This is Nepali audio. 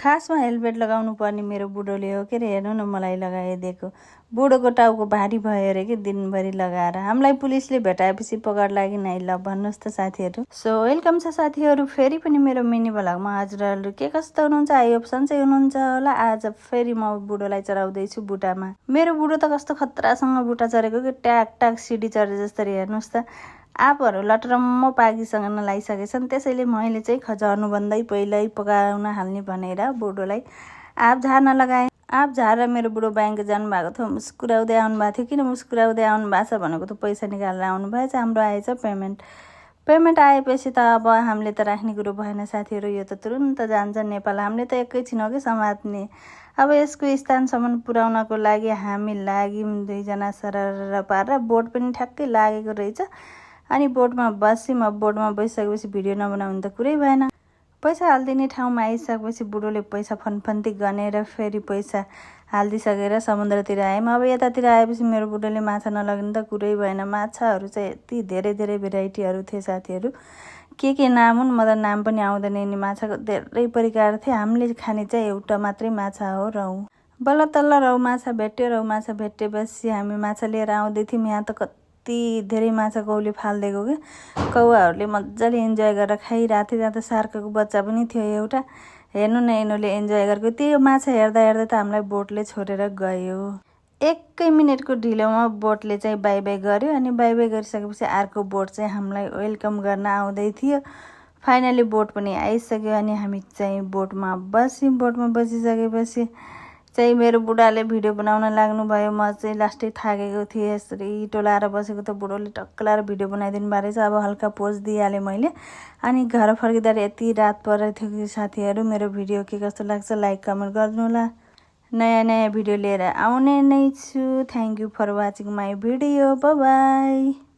खासमा हेलमेट लगाउनु पर्ने मेरो बुढोले हो के रे, हेर्नु न मलाई लगाइदिएको। बुढोको टाउको भारी भयो अरे कि दिनभरि लगाएर। हामीलाई पुलिसले भेटाएपछि पकड्ला कि नै, ल भन्नुहोस् त साथीहरू। सो वेलकम छ साथीहरू फेरि पनि मेरो मिनी भ्लगमा। हजुरहरू के कस्तो हुनुहुन्छ? आई होप सन्चै हुनुहुन्छ होला। आज फेरि म बुढोलाई चढाउँदैछु बुटामा। मेरो बुढो त कस्तो खतरासँग बुटा चढेको कि ट्याक ट्याक सिडी चढे जस्तरी। हेर्नुहोस् त, आँपहरू लटरम्म पाकीसँग नलाइसकेछन्। त्यसैले मैले चाहिँ खजाउनुभन्दै पहिल्यै पकाउन हाल्ने भनेर बुढोलाई आँप झार्न लगाएँ। आँप झारेर मेरो बुढो ब्याङ्क जानुभएको थियो। मुस्कुराउँदै आउनुभएको थियो। किन मुस्कुराउँदै आउनु भएको छ भनेको त पैसा निकालेर आउनुभएछ। हाम्रो आएछ पेमेन्ट आएपछि त अब हामीले त राख्ने कुरो भएन साथीहरू। यो त तुरुन्त जान्छ नेपाल। हामीले त एकैछिन हो कि समात्ने। अब यसको स्थानसम्म पुर्याउनको लागि हामी लाग्यौँ दुईजना सरर पारेर। बोट पनि ठ्याक्कै लागेको रहेछ। अनि बोटमा बस्यौँ। अब बोटमा बसिसकेपछि भिडियो नबनाउने त कुरै भएन। पैसा हालिदिने ठाउँमा आइसकेपछि बुढोले पैसा फनफन्ती गनेर फेरि पैसा हालिदिइसकेर समुद्रतिर आयौँ। अब यतातिर आएपछि मेरो बुढोले माछा नलगिने त कुरै भएन। माछाहरू चाहिँ यति धेरै धेरै भेराइटीहरू थिए साथीहरू। के नाम हुन् म त नाम पनि आउँदैन। यिनी माछाको धेरै परिकार थिए। हामीले खाने चाहिँ एउटा मात्रै माछा हो, रहु। बल्ल तल्ल रहु माछा भेट्यो। रहु माछा भेटेपछि हामी माछा लिएर आउँदै थियौँ। यहाँ त कति धेरै माछा कौले फालिदिएको कि कौवाहरूले मजाले इन्जोय गरेर खाइरहेको थियो। त्यहाँ त सार्कको बच्चा पनि थियो एउटा। हेर्नु न यिनीहरूले इन्जोय गरेको। त्यो माछा हेर्दा हेर्दा त हामीलाई बोटले छोडेर गयो। 1 मिनटको ढिलोमा बोटले चाहिँ बाई बाई गर्यो। अनि बाई बाई गरिसकेपछि अर्को बोट चाहिँ हामीलाई वेलकम गर्न आउँदै थियो। फाइनली बोट पनि आइसक्यो। अनि हामी चाहिँ बोटमा बस्यौँ। बोटमा बसिसकेपछि चाहिँ मेरो बुढाले भिडियो बनाउन लाग्नुभयो। म चाहिँ लास्टै थाकेको थिएँ। यसरी टोलाएर बसेको त बुढोले टक्कलाएर भिडियो बनाइदिनु भएको रहेछ। अब हल्का पोज दिइहालेँ मैले। अनि घर फर्किँदा यति रात परेको थियो कि साथीहरू। मेरो भिडियो के कस्तो लाग्छ लाइक कमेन्ट गर्नु होला। नयाँ भिडियो लिएर आउने नै छु। Thank you for watching my video. Bye by.